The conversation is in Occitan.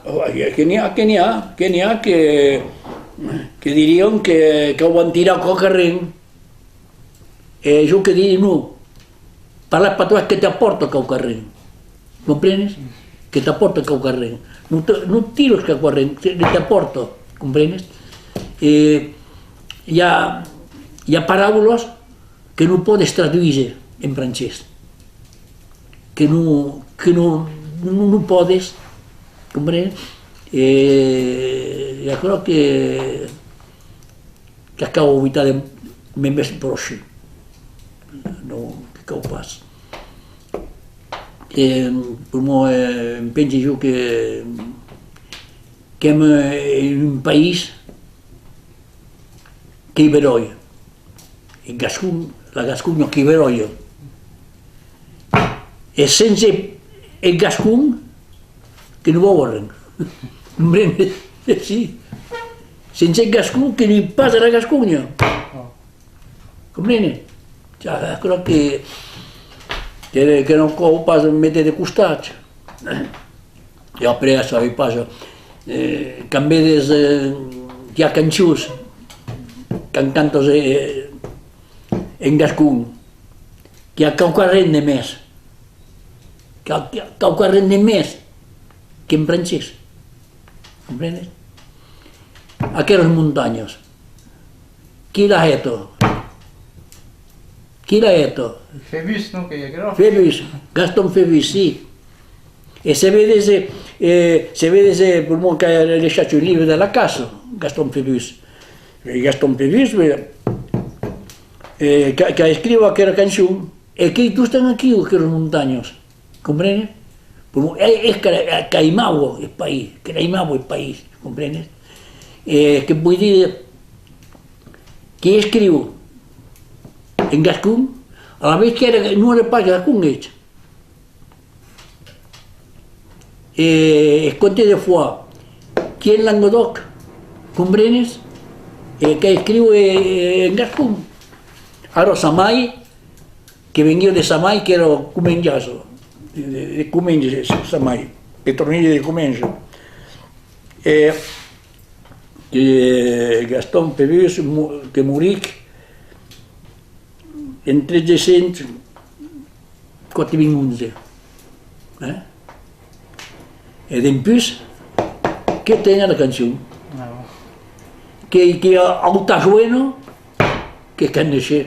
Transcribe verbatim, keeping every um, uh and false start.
Oh, que n'i a, que n'i a, que n'i a que, que dirián que, que van tirar quauquarren. E jo que diri, non, parlar patoès que t'apòrta quauquarren. Comprenes? Que t'apòrta quauquarren. Non te, non tiras quauquarren, que, que t'apòrta. Comprenes? E i a, i a paraulas que non pòdes traduire en francés. Que non, que non, non, non pòdes, comprenes? E, e aquò que, que cau evitar de me mès pròche. Non, que cau pas. E, pr'amor, eh, pensi jo que, qu'èm, eh, en un país qu'ei beròi. Eth gascon, la Gasconha qu'ei beròia. E sense eth gascon, que non vau arren. Comprenes? Si. Sense eth gascon, que n'ei pas era Gasconha. Comprenes? Ja, aquò que, que, que non cau pas méter de costat. E après, sabi pas, eh, quand vedes, eh, qu'i a cançons, quand cantas, eh, en gascon, qu'i a quauquarren de mès, qu'a, qu'a, quauquarren de mès qu'en francés. Comprenes? Aqueras montanhas. Qui l'a hèta? Qui l'a hèta? Febus, non, qu'ei aquerò? Febus, Gaston Febus, si. E se vedes, eh, se vedes, eh, pr'amor qu'a laishat un libre de la caça, Gaston Febus. E Gaston Febus, eh, eh, qu'a, qu'a escriu aquera cançon, e qu'ei tostemp aquiu, aqueras montanhas. Comprenes? Pr'amor, eh, eh, que, eh, qu'aimava eth país, que l'aimava eth país, comprenes? E que voi díder, que escriu en gascon, alavetz qu'èra, non èra pas gascon, eth. E, e conte de fois, qui en Languedoc, comprenes? E qu'escriu, eh, en gascon. Ara, sa mair, que venguia de Samai, qu'èra Comenjas, de, de, de Comenjas, Samai, Petronilha de Comenjas. E, e Gaston Febus mo-, que moric en tretze cents quatre-vingt-onze. Eh? E dempús, que ten era cançon. Ah. Que, que a auta joena, que quand neishè,